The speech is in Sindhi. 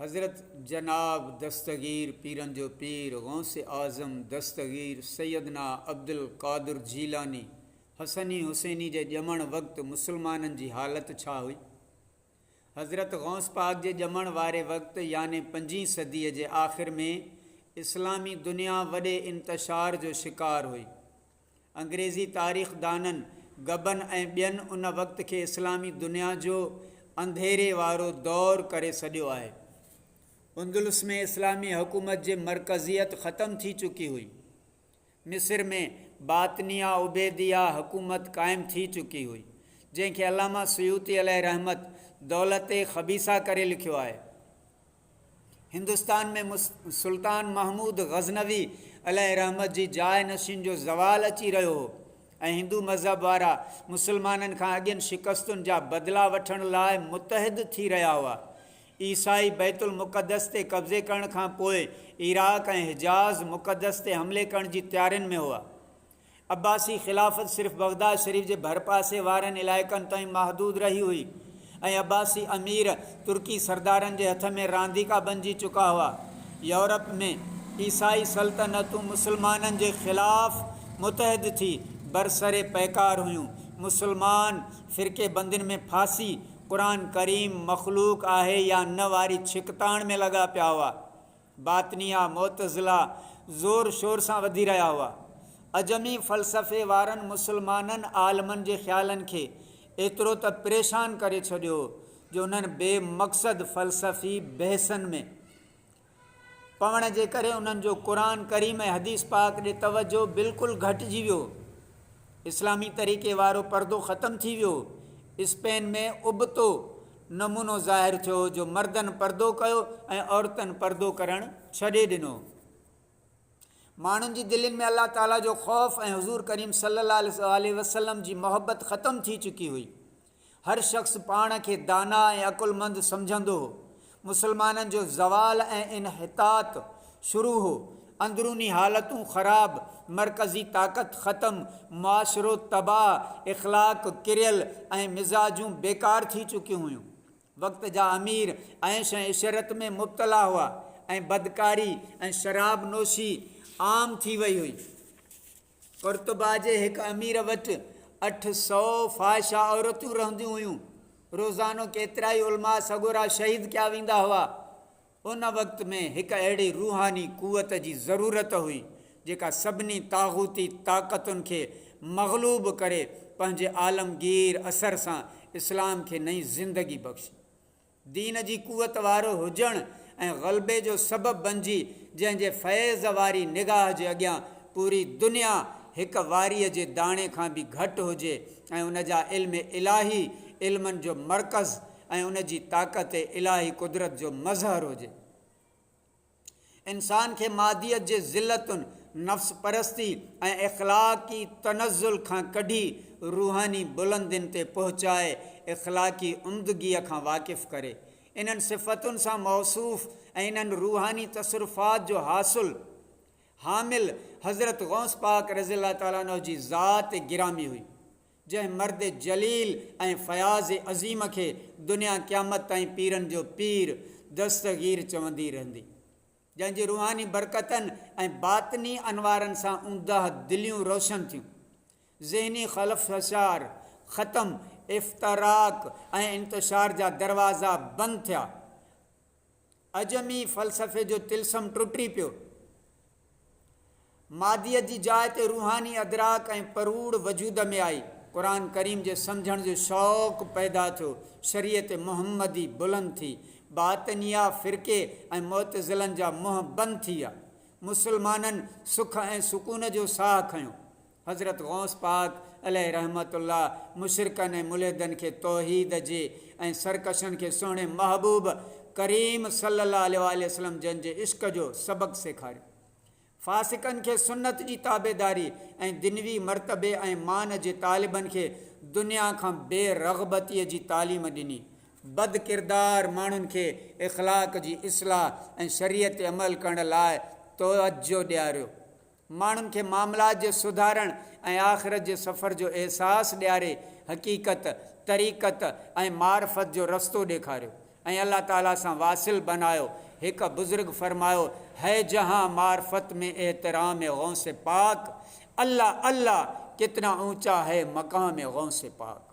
حضرت جناب دستگير پيرن جو پير غوث اعظم دستگير سيدنا عبدالقادر جيلاني حسني حسيني جي ڄمڻ وقت مسلمانن جي حالت ڇا هئي؟ حضرت غوث پاڪ جي ڄمڻ واري وقت يعني پنجين صديء جي آخر ۾ اسلامي دنيا وڏي انتشار جو شڪار هئي. انگريزي تاريخدانن گبن ۽ ٻين ان وقت کي اسلامي دنيا جو انڌيري وارو دور ڪري سڏيو آهي. اندلس ۾ اسلامي حڪومت جي مرڪزيت ختم ٿي چڪي هئي. مصر ۾ باطنيه عبيديه حڪومت قائم ٿي چڪي هئي، جنهن کي علامه سيوطي عليه رحمت دولت خبيثه ڪري لکيو آهي. هندستان ۾ سلطان محمود غزنوي عليه رحمت جي جاء نشين جو زوال اچي رهيو هو ۽ هندو مذهب وارا مسلمانن کان اڳين شڪستن جا بدلا وٺڻ لاء متحد ٿي رهيا هئا. عيسائي بيت المقدس تي قبضي ڪرڻ کان پوء عراق ۽ حجاز مقدس تي حملي ڪرڻ جي تيارين ۾ هئا. عباسي خلافت صرف بغداد شريف جي ڀرپاسي وارن علائقن تائين محدود رهي هئي ۽ عباسي امير ترڪي سردارن جي هٿ ۾ رانديڪا بنجي چڪا هئا. يورپ ۾ عيسائي سلطنتون مسلمانن جي خلاف متحد ٿي برسر پيڪار هيون. مسلمان فرقي بندين ۾ ڦاسي قرآن ڪريم مخلوق آهي يا نه واري ڇڪتاڻ ۾ لڳا پيا هئا. باطنيه، معتزله، زور شور سان وڌي رهيا هئا. عجمي فلسفي وارن مسلمانن عالمن جي خيالن کي ايترو ته پريشان ڪري ڇڏيو هو جو انهن بي مقصد فلسفي بحثن ۾ پوڻ جي ڪري انهن جو قرآن ڪريم ۽ حديث پاڪ ڏي توجهه بلڪل گهٽجي ويو. اسلامي طريقي وارو پردو ختم ٿي ويو. اسپين ۾ ابتو نمونو ظاهر ٿيو جو مردن پردو ڪيو ۽ عورتن پردو ڪرڻ ڇڏي ڏنو. ماڻهن جي دلين ۾ الله تعاليٰ جو خوف ۽ حضور ڪريم صلي الله عليه وسلم جي محبت ختم ٿي چڪي هئي. هر شخص پاڻ کي دانا ۽ عقلمند سمجهندو هو. مسلمانن جو زوال ۽ انحطاط شروع هو. اندروني حالتون خراب، مرڪزي طاقت ختم، معاشرو تباهه، اخلاق ڪريل ۽ مزاجون بيڪار ٿي چڪيون هيون. وقت جا امير عيش ۽ عشرت ۾ مبتلا هئا ۽ بدڪاري ۽ شراب نوشي عام ٿي وئي هئي. قرطبه جي هڪ امير وٽ 800 فاحشه عورتون رهنديون هيون. روزانو ڪيترائي علماء سڳورا شهيد ڪيا ويندا هئا. ان وقت ۾ هڪ اهڙي روحاني قوت جي ضرورت هئي، جيڪا سڀني طاغوتي طاقتن کي مغلوب ڪري پنهنجي عالمگير اثر سان اسلام کي نئين زندگي بخشي. دين جي قوت وارو هجڻ ۽ غلبي جو سبب بنجي جنهن جي فيض واري نگاهه جي اڳيان پوري دنيا هڪ واريء جي داڻي کان به گهٽ هجي ۽ ان جا علم الاهي علمن جو مرڪز ۽ ان جي طاقت الاهي قدرت جو مظهر هجي. انسان کي ماديت جي ذلتن، نفس پرستي ۽ اخلاقي تنزل کان ڪڍي روحاني بلندين تي پهچائي اخلاقي عمدگيء کان واقف ڪري. انهن صفتن سان موصوف ۽ انهن روحاني تصرفات جو حاصل، حامل، حضرت غوث پاڪ رضي الله تعالٰي عنه جي ذات گرامي هئي. جنهن مرد جليل ۽ فياض عظيم کي دنيا قيامت تائين پيرن جو پير دستگير چوندي رهندي، جنهن جي روحاني برڪتن ۽ باطني انوارن سان اونداهه دليون روشن ٿيون، ذهني خلفشار ختم، افتراق ۽ انتشار جا دروازا بند ٿيا. عجمي فلسفي جو طلسم ٽٽي پيو. ماديت جي جاء تي روحاني ادراڪ ۽ پروڙ وجود ۾ آئي. قرآن ڪريم جي سمجهڻ جو شوق پيدا ٿيو. شريعت محمدي بلند ٿي. باطنيه فرقي ۽ معتزلن جا منهن بند ٿي ويا. مسلمانن سک ۽ سڪون جو ساهه کنيو. حضرت غوث پاڪ عليه رحمة الله مشرڪن ۽ ملحدن کي توحيد جي ۽ سرڪشن کي سهڻي محبوب ڪريم صلّي الله عليه واٰله وسلّم جن جي عشق جو سبق سيکاريو. فاسقن کي سنت جي تابعداري ۽ دنوي مرتبي ۽ مان جي طالبن کي دنيا کان بي رغبتيء جي تعليم ڏني. بد ڪردار ماڻهن کي اخلاق جي اصلاح ۽ شريعت تي عمل ڪرڻ لاء توجه ڏياريو. ماڻهن کي معاملات جي سڌارڻ ۽ آخرت جي سفر جو احساس ڏياري حقيقت، طريقت ۽ معرفت جو رستو ڏيکاريو. ۽ الله تعاليٰ سان واصل بنايو. هڪ بزرگ فرمايو، هي جهان معرفت ۾ احترام غوث پاڪ، الله الله ڪتنا اونچا هي مقام غوث پاڪ.